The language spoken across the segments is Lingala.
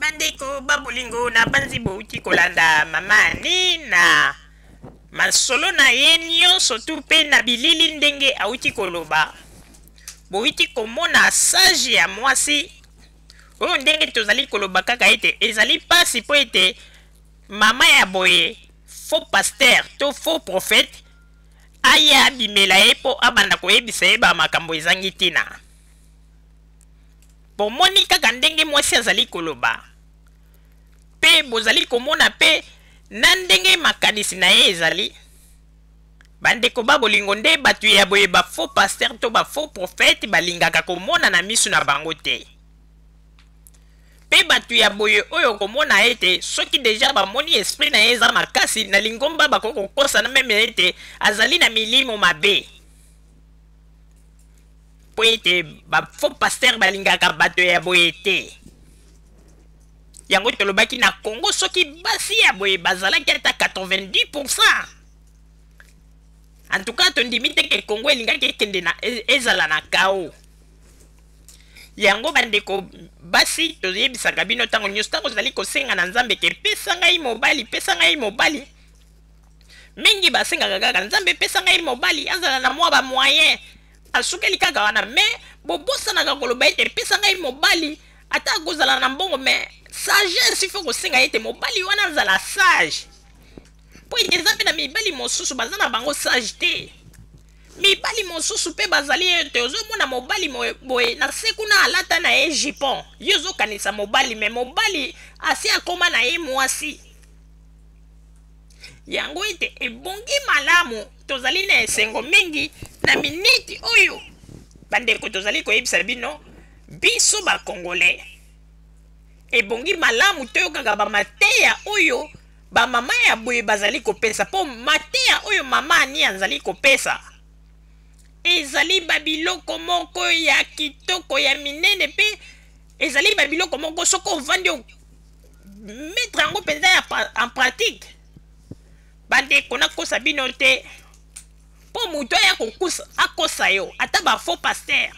Bandeko ba bolingo, nabanzi bouti kolanda mama Annie na masolo na ye nyonso tu mpe na bilili ndenge auti koloba. Bouti komona sage ya mwasi oyo ndenge tozali koloba kaka ete ezali mpasi mpo ete mama ya boye faux pasteur to faux prophète aya abimela ye mpo abanda koyebisa ye ba makambo ezangi ntina. Bomoni kaka ndenge mwasi azali koloba, mpe bozali komona mpe na ndenge makanisi na ye ezali. Bandeko ba bolingo, nde bato ya boye ba faux pasteur to ba faux prophète balingaka komona na miso na bango te. Mpe bato ya boye oyo okomona ete soki deja bamoni esprit na ye eza makasi na lingomba, bakoki kokosana meme ete azali na milimo mabe. Mpo ete ba faux pasteur balingaka bato ya boye te. Yango tolobaki na Congo, soki basi ya boye bazalaki ata 90%, en tout cas tondimi te ke Congo elingaki ekende na ezala na chaos. Yango bandeko basi, toyebisaka bino ntango nyonso, ntango ozali kosenga na Nzambe ke pesa ngai mobali, pesa ngai mobali, mingi basengaka kaka Nzambe pesa ngai mobali azala na mwa bamoyen, asukeli kaka wana. Me bobosanaka koloba ete pesa ngai mobali ata akozala na mbongo, me sagesse. Ifo kosenga ete mobali wana azala sage, mpo ete eza mpe na mibali mosusu baza na bango sage te. Mibali mosusu mpe bazali ete ozomona mobali boye na se kuna alata na ye jupon, ye ozokanisa mobali, me mobali asi akoma na ye mwasi. Yango ete ebongi malamu, tozali na esengo mingi na miniti oyo. Bandeko, tozali koyebisa bino, biso bakongolais, ebongi malamu toyokaka bamateya oyo bamama ya boye bazali kopesa, mpo mateya oyo mama Ani azali kopesa ezali babiloko moko ya kitoko ya minene, mpe ezali babiloko moko soki ovandi mettre yango mpenza en pratique. Bandeko, nakosa bino te, mpo moto aya akosa yo ata bafaux pasteur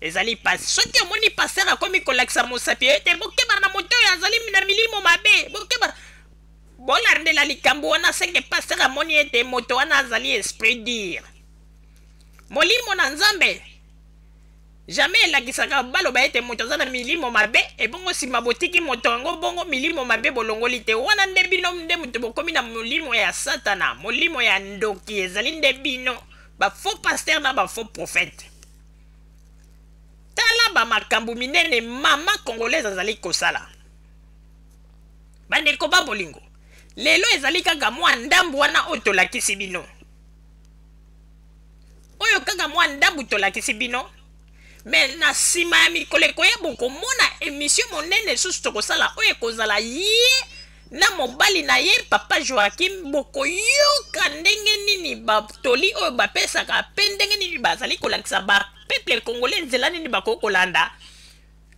ezali pasi. Soki omoni pasteur akomi kolakisa mosapi ete bokeba na moto oyo azali na milimo mabe, bokeba, bolandela likambo wana, seke pasteur amoni ete moto wana azali esprit dire. Molimo na Nzambe jamais elakisaka baloba ete moto aza na milimo mabe, ebongo nsima botiki moto yango bongo milimo mabe bolongoli te. Wana nde bino nde moto bokomi na molimo ya Satana, molimo ya ndoki. Ezali nde bino bafaux pasteur na bafaux prophète. Tala bamakambo minene mama congolaise azali kosala. Bandeko ba bolingo, lelo ezali kaka mwa ndambu wana oyo tolakisi bino, oyo kaka mwa ndambu tolakisi bino, me na nsima ya mikolo ekoya bokomona emission monene lisusu tokosala, oyo ekozala ye na mobali na ye papa Joakim. Bokoyoka ndenge nini batoli oyo bapesaka, mpe ndenge nini bazali kolakisa bapeuple congolais nzela nini bakoki kolanda.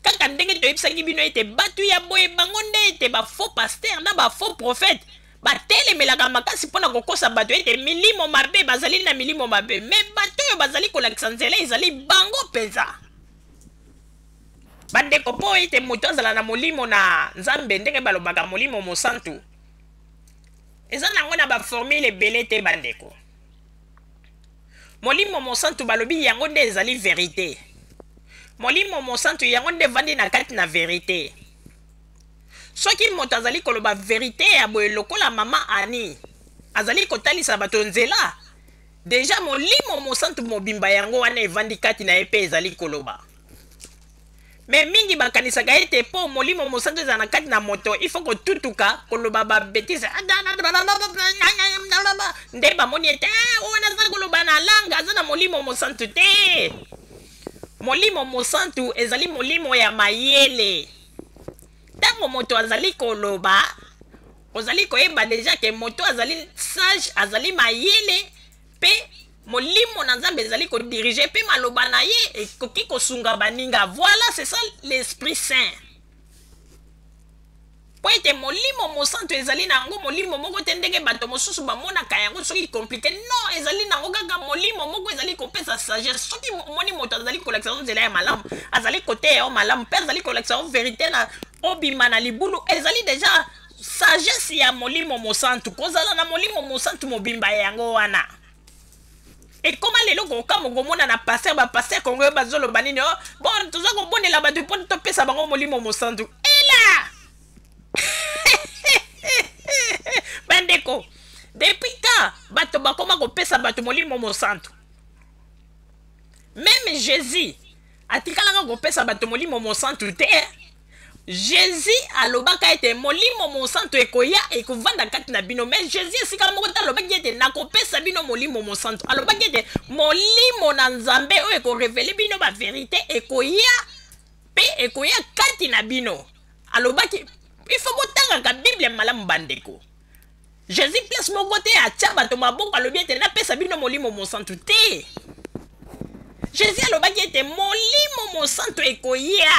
Kaka ndenge toyebisaki bino ete bato ya boye bango nde ete bafaux pasteur na bafaux prophète batelemelaka makasi mpona kokosa bato ete milimo mabe, bazali na milimo mabe, me bato oyo bazali kolakisa nzela ezali bango mpenza. Bandeko, mpo ete moto azala na molimo na Nzambe, ndenge balobaka molimo mosantu, eza nango na baformule ebele te. Bandeko, molimo mosantu balobi yango nde ezali verité. Molimo mosantu yango nde evandi na kati na verité. Soki moto azali koloba verité ya boye lokola mama Ani azali kotalisa bato nzela, deja molimo mosantu mobimba yango wana evandi kati na ye mpe ezali koloba. Me mingi bakanisaka ete mpo molimo mosantu ezala na kati na moto, ifo kotutuka, koloba babetise, nde bamoni ete wana aza koloba na langue, aza na molimo mosantu te. Molimo mosantu ezali molimo ya mayele. Ntango moto azali koloba, ozali koyeba deja ke moto azali sage, azali mayele, mpe molimo na Nzambe ezali kodirige, mpe maloba na ye ekoki kosunga baninga. Voilà, c'est ça l'esprit saint. Mpo ete Molimo Mosantu ezali na yango molimo moko te ndenge bato mosusu bamonaka yango soki compliqué. Non, ezali na yango kaka molimo moko ezali kopesa sagesse. Soki omoni moto azali kolakisa yo nzela ya malamu, azali koteya yo malamu mpe azali kolakisa yo verite na obima na libulu, ezali deja sagesse ya Molimo Mosantu. Kozala na Molimo Mosantu mobimba yango wana. Ekoma lelo kokamwa komona na pasteur, ba pasteur Congo bazoloba nini? Oh, bon, toza kobondela bato mpo topesa bango Molimo Mosantu. Ela bandeko, depuis quand bato bakoma kopesa bato Molimo Mosantu? Même Jésus atikalaka kopesa bato Molimo Mosantu te. Jésus alobaka ete Molimo Mosantu ekoya ekovanda kati na bino. Mais Jésus esika moko te alobaki ete nakopesa bino Molimo Mosantu. Alobaki ete Molimo na Nzambe oyo ekorevele bino ba verite ekoya mpe ekoya kati na bino. Alobaki, il faut botangaka Bible malamu bandeko. Jésus place moko te atia bato maboko alobi ete napesa bino Molimo Mosantu te. Jésus alobaki ete Molimo Mosantu ekoya.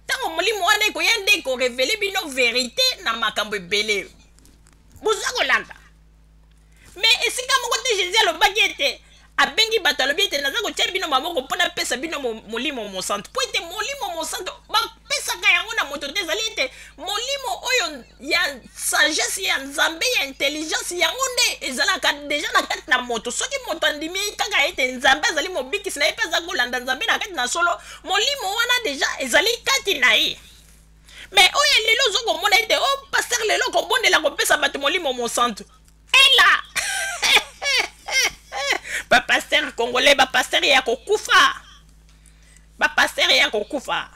Ntango Molimo wana ekoya nde ekorevele bino verite na makambo ebele. Boza kolanda. Mais esika moko te Jésus alobaki ete abengi bato alobi ete naza kotia bino maboko mpo napesa bino Molimo Mosantu. Mpo ete Molimo Mosantu bapesaka yango na moto te, ezali ete molimo oyo ya sagesse ya Nzambe, ya intelligence, yango nde ezalaka deja na kati na moto. Soki moto andimi kaka ete Nzambe azali mobikisi na ye mpe aza kolanda Nzambe na kati na solo, molimo wana deja ezali kati na ye. Mais oyo lelo ozo komona ete oh, pasteur lelo kobondela kopesa bato Molimo Mosantu. Ela ba pasteur congolais, ba pasteur ya kokufa, ba pasteur ya kokufa.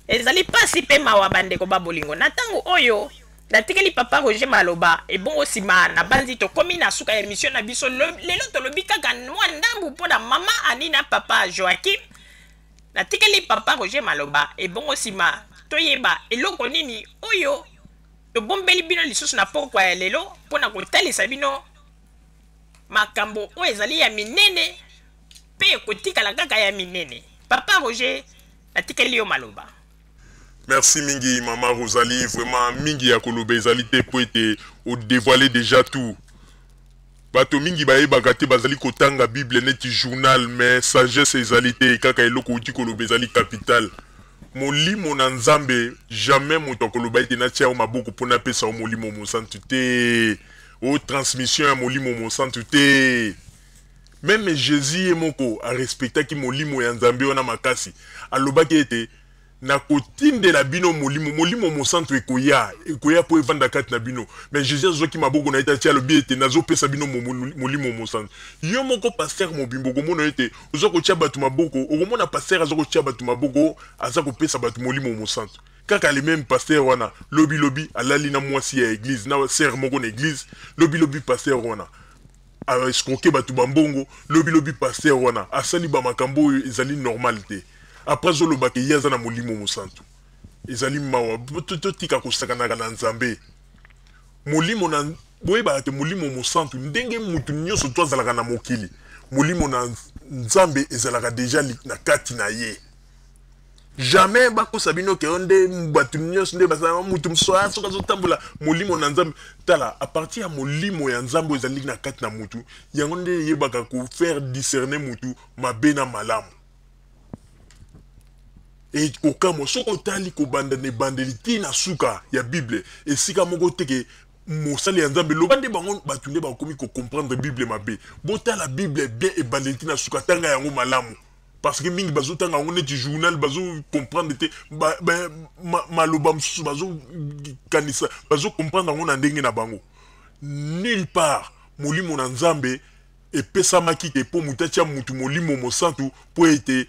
Ezali pasi pe mawa bandeko ba bolingo. Na tango oyo natikeli papa Roger maloba, ebongo nsima nabanzi tokomi na suka ya émission na biso. Lelo tolobi kaka mwa ndambu mpo na mama Annie na papa Joachim. Natikeli papa Roger maloba, ebongo nsima toyeba eloko nini oyo tobombeli bino lisusu na pokwa ya lelo mpo na kotalisa bino makambo oyo ezali ya minene mpe ekotikala kaka ya minene. Papa Roger, natikeli yo maloba. Merci mingi mama Rosalie, vraiment mingi ya koloba ezali te po ete odévoiler déjà tout. Bato mingi bayebaka te, bazali kotanga Bible neti journal, mais sagesse ezali te. Kaka eloko outi koloba ezali capital. Molimo na Nzambe, jamais moto akoloba ete natia yo maboko mpo napesa yo Molimo Mosantu te, o transmission ya Molimo Mosantu te. Même Jésus ye moko arespectaki molimo ya Nzambe wana makasi. Alobaki ete nakotindela bino molimo, Molimo Mosantu ekoya, ekoya mpo evanda kati na bino. Mais Jésus azwaki maboko na ye te atia, alobi ete nazopesa bino Molimo Mosantu. Yo moko pasteur mobimba okomona ete oza kotia bato maboko, okomona pasteur aza kotia bato maboko, aza kopesa bato Molimo Mosantu. Kaka le même pasteur wana lobi lobi alali na mwasi ya église, na sœur moko na église. Lobi lobi pasteur wana aescroquer bato bambongo. Lobi lobi pasteur wana asali ba makambo oyo ezali normal te. Après azolobaka ye aza na Molimo Mosantu. Ezali mawa. Totika kosakanaka na Nzambe. Molimo na boyebaka te, Molimo Mosantu, ndenge mutu nyonso to azalaka na mokili, molimo na Nzambe ezalaka deja na kati na ye. Jamais bakosa bino ke nde bato nyonso nde bazala mutu mosusu soki azotambola molimo na Nzambe. Tala, à partir ya molimo ya Nzambe oyo ezali na kati na mutu, yango nde eyebaka kofaire discerner mutu mabe na malamu. Ekokamwa soki otali kobanda na ebandeli ti na suka ya Bible, esika moko teke mosali ya Nzambe loba nde bango bato nde bakomi kocomprendre Bible mabe. Botala Bible bien ebandeli ti na suka, tanga yango malamu, parce que mingi bazotanga yango neti journal, bazocomprendre te maloba mosusu, bazokanisa, bazocomprendre yango na ndenge na bango. Nulle part molimo na Nzambe epesamaki te mpo moto atia mutu Molimo Mosantu mpo ete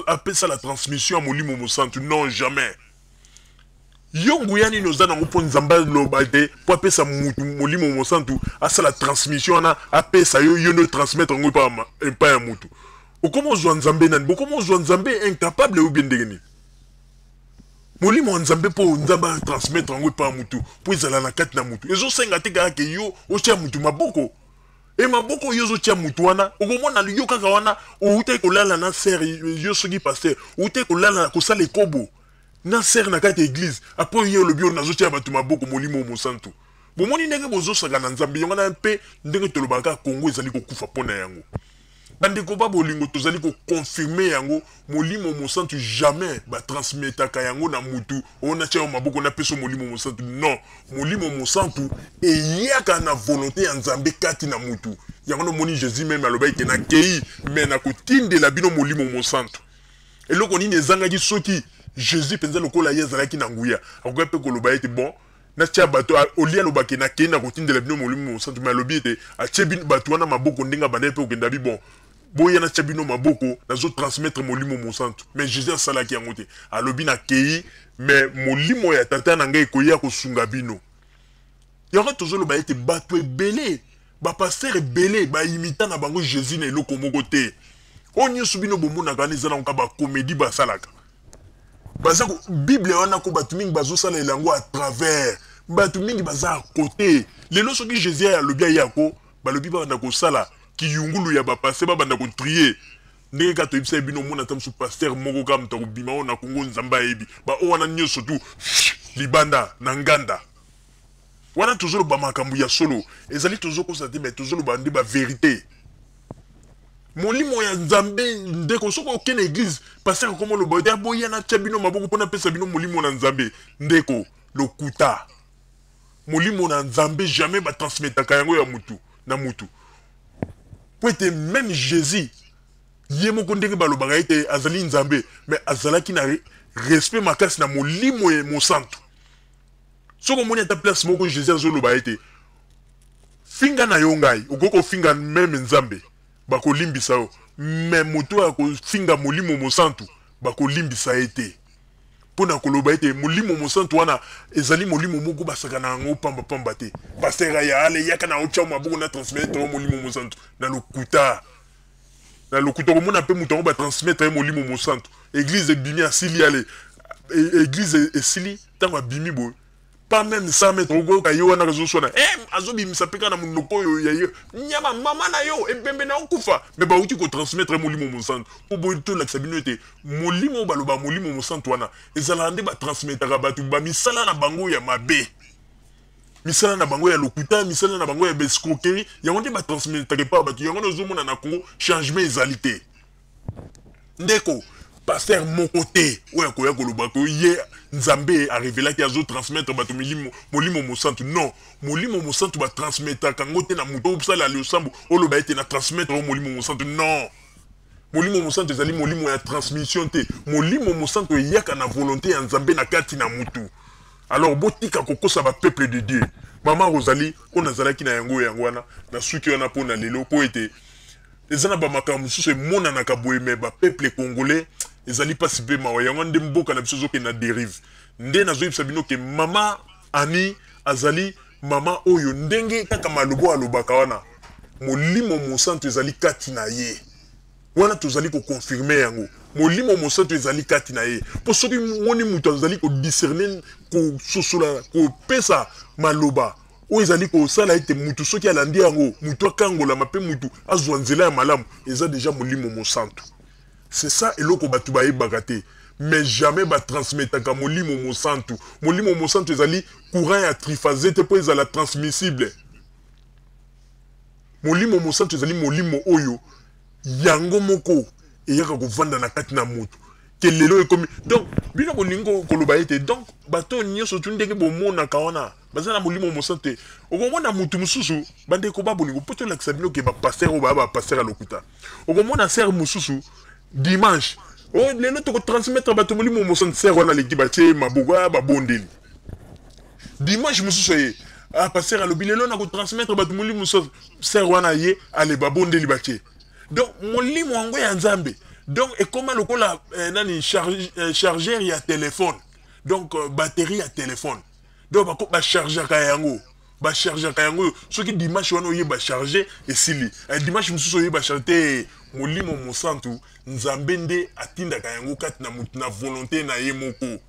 apesa la transmission ya Molimo Mosantu. Non, jamais. Yo nguya nini oza nango mpo Nzambe aloba te mpo apesa mutu Molimo Mosantu, asala transmission wana, apesa yo, yo nde transmettre yango epai ya mutu? Okoma ozwa Nzambe nani? Bokoma ozwa Nzambe incapable ou bien ndenge nini? Molimo ya Nzambe, mpo Nzambe atransmettre yango epai ya mutu, mpo ezala na kati na mutu, ezosenga te kaka ke yo otia mutu maboko. E maboko oyo ozotia mutu wana, okomona yo kaka wana outaki kolala na sœur. Yo soki pasteur, outaki kolala, kosala ekobo. Na sœur na kati ya église, après ye olobi oyo nazotia bato maboko molimo mosantu. Bomoni ndenge bozosaka na Nzambe? Yango wana mpe ndenge tolobaka, Kongo ezali kokufa mpo na yango. Bandeko ba bolingo, tozali koconfirmer yango: molimo mosantu, jamais batransmetaka yango na mutu oyo natia yo maboko, napesa molimo mosantu. Non, molimo mosantu eyaka na volonté ya Nzambe kati na mutu. Yango nomoni Jésus même alobaki ke nakei, mais nakotindela bino molimo mosantu. Eloko nini ezangaki? Soki Jésus mpenza lokola ye azalaki na nguya, akoki mpe koloba ete bon, natia bato olia, alobaki nakei, na kotindela bino molimo mosantu. Mais alobi ete atie bato wana maboko, ndenge abandaki mpe kokenda bi bon, boya natia bino maboko, nazotransmettre molimo mosantu. Mais Jésus asalaki yango te. Alobi nakei, mais molimo ya tata na ngai ekoya kosunga bino. Yango tozoloba ete bato ebele, bapasteur ebele, baimita na bango Jésus na eloko moko te. Oyo nyonso bino bomonaka wana eza nango kaka bacomédie basalaka. Baza Bible wana ko bato mingi bazosalela yango à travers, bato mingi baza à côté. Lelo soki Jésus alobi ayako, balobi babanda kosala kiyungulu ya bapasteur, babanda kotrier ndenge kaka toyebisa bino. Omona ata mosu pasteur moko kaka moto akobima oyo na Kongo, Nzambe ayebi baoyo wana nyonso tu libanda na nganda wana. Tozoloba makambo ya solo, ezali tozokosa te, mais tozoloba nde bavérité. Molimo ya Nzambe, ndeko, soki okende église, pasteur akoma oloba ete aboya natia bino maboko mpo napesa bino molimo na Nzambe, ndeko, lokuta. Molimo na Nzambe, jamais batransmetaka yango ya mutu na mutu, po ete même Jésus ye moko, ndenge balobaka ete azali Nzambe, mais azalaki na respect makasi na molimo ye mosantu. Soki omoni ata place moko Jésus azoloba ete finga na yo ngai, okoki kofinga même Nzambe, bakolimbisa yo, mais moto oyo akofinga molimo mosantu, bakolimbisa ye te. Mpo na koloba ete molimo mosantu wana ezali molimo moko basaka na yango pambapamba te. Pasteur aya ale yaka na otya maboko na transmettre yo molimo mosantu, na lokuta, na lokuta. Komona mpe moto yango batransmettre ye molimo mosantu, église ebimi, asili ale, église esili. Ntango abimi boye, pas même 100 mètres, okoyoka ye wana azoswana, azobimisa mpe kaka na monoko oyo ya ye nyama mama na yo, ebembe na okufa. Mais bauti kotransmettre molimo mosantu. Mpo boye tolakisa bino ete molimo oyo baloba molimo mosantu wana ezalaka nde batransmetaka bato bamisala na bango ya mabe, misala na bango ya lokuta, misala na bango ya baescroquerie. Yango nde batransmetaka epa bato. Yango nde ozomona na Congo changement ezali te. Ndeko, pasteur moko te oyo akoya koloba ko ye Nzambe arevelaki, azotransmettre bato molimo mosantu. Non, molimo mosantu batransmetaka yango te na moto. Osala losambo, oloba ete na transmettre oyo molimo mosantu. Non, molimo mosantu ezali molimo ya transmission te. Molimo mosantu eyaka na volonté ya Nzambe na kati na mutu. Alors botika kokosa bapeuple de Dieu. Mama Rosalie, oyo nazalaki na yango, yango wana na suki wana mpo na lelo, mpo ete eza na bamakambo mosusu emonanaka boye, mais bapeuple congolais, ezali mpasi mpe mawa. Yango nde mboka na biso ezokende na dérive. Nde nazoyebisa bino ke mama Ani azali mama oyo, ndenge kaka malobo alobaka wana, molimo mosantu ezali kati na ye. Wana tozali koconfirmer yango, molimo mosantu ezali kati na ye. Mpo soki moni moto azali kodiscerner, kososola, kopesa maloba oyo ezali kosala ete mutu soki alandi yango, mutu akangolama mpe mutu azwa nzela ya malamu, eza déjà molimo mosantu. C'est ça eloko bato bayebaka te. Mais jamais batransmetaka molimo mosantu. Molimo mosantu ezali courant ya triphasé te mpo ezala transmissible. Molimo mosantu ezali molimo oyo yango moko eyaka kovanda na kati na motu. Ke lelo ekomi donc bino bolingi koloba ete donc bato nyonso tu ndenge bomonaka wana baza na molimo mosantu te. Okomona motu mosusu, bandeko ba bolingo, mpo tolakisa bino ke bapasteur oyo baya bapasteur ya lokuta. Okomona sœur mosusu dimanche oyo, lelo tokotransmettre bato molimo mosantu. Sœur wana aleki, batie maboko aya, babondeli. Dimanche mosusu ye, ah, pasteur alobi lelo na kotransmettre bato molimo mosantu. Sœur wana ye ale, babondeli, batie. Donc molimo yango ya Nzambe, donc ekóma lokola nani, chargeur ya téléphone, donc batterie ya téléphone. Donc bachargeaka yango, bachargeaka yango. Soki dimanche wana oyeba charge esili, dimanche mosusu oyeba charge te. Molimo mosantu, Nzambe nde atindaka yango kati na motu na volonté na ye moko.